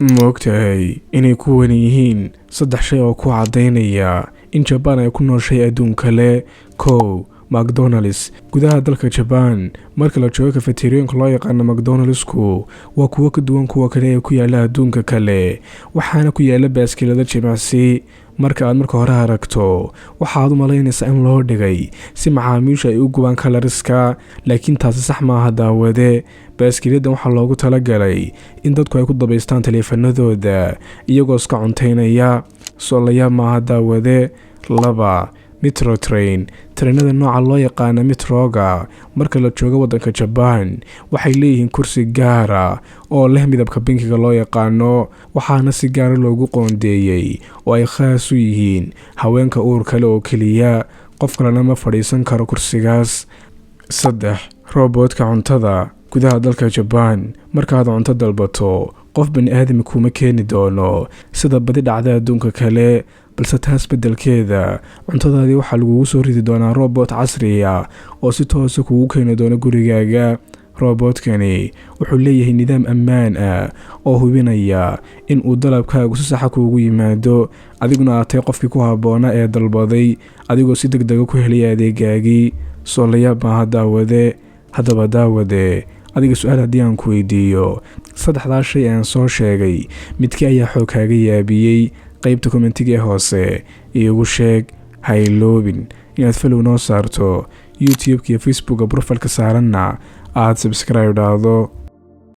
Ma ogtahay inay kuwan yihiin saddex shay oo ku caddaynaya in Jabaan ay ku nooshay adduun kale? Kow, McDonald's. Gudaha dalka Jabaan marka la joogo, kafeteriyooyinka loo yaqaano McDonald'sku waa kuwo ka duwan kuwa kale ee ku yaala adduunka kale, waxaana ku yaala baaskiilada jimicsi. Marka aad marka hore aragto, waxaad u malaynaysaa in loo dhigay si macaamiishu ay u gubaan kalariska, laakiin taasi sax maaha, daawade. Baaskiiladan waxaa loogu talagalay in dadku ay ku dabaystaan taleefanadooda iyagoo iska cuntaynaya. Soo layaab maaha, daawade? Laba, metro train. Tareenada nooca loo yaqaana metroga marka la joogo waddanka Jabaan waxay leeyihiin kursi gaara oo leh midabka pinkiga loo yaqaano, waxaana si gaara loogu qoondeeyey oo ay khaas u yihiin haweenka uur kale oo keliya. Qof kalena ma fadhiisan karo kursigaas. Saddex, robotka cuntada. Gudaha dalka Jabaan markaad cunto dalbato, qof bani aadami kuma keeni doono sida badi dhacda adduunka kale, balse taas beddelkeeda cuntadaadii waxaa lagugu soo ridi doonaa robot casriya oo si toosa kugu keeni doono gurigaaga. Robotkani wuxuu leeyahay nidaam ammaan ah oo hubinaya in uu dalabkaagu si saxa kuugu yimaado, adiguna aad tahay qofkii ku habboona ee dalbaday, adigoo si deg dega ku helaya adeegaagii. Soo layaab maaha, daawade? Haddaba daawade, adiga su-aal haddii aan ku weydiiyo, saddexdaa shay aan soo sheegay midkii ayaa xoog kaaga yaabiyey? Qeybta commentiga ee hoose iigu sheeg. Ha iloobin inaad follow noo saarto YouTube-ka iyo Facebooka profileka saaranna aada subscribe dhahdo.